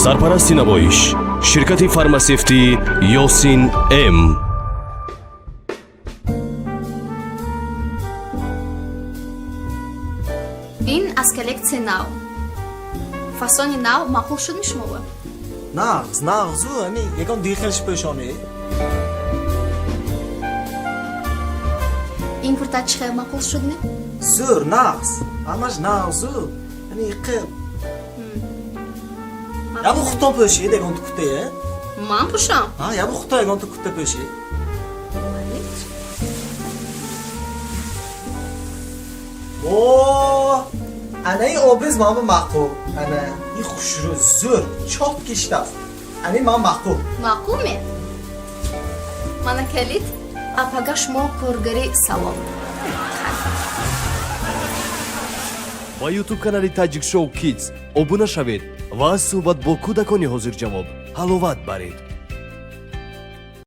Сарпарасти намоиш ширкати фармасевтӣ Ёсин М. Ин аз коллексияи нав, фасони нав. Маъқул шудми шумоба? Нағз, нағзу, ами ягон дихелш пӯшонӣ. Ин курта чӣ хел, маъқул шудми? Зӯр, нағз, ҳамаш нағзу, ами иқи ябу хутон пӯшед ягонта куртае. Ман пӯшам? Ҳа, ябу хуто ягонта курта пӯшед. О, ана ин образ ман маъқул, ана ин хушрӯ, зӯр, чётко киштааст, ани ман маъқул. Маъқул ме? Мана калид, апага шумо коргари салон. Ба Ютуб канали Таҷик Шоу Кидс обуна шавед ва аз суҳбат бо кӯдакони ҳозирҷавоб ҳаловат баред.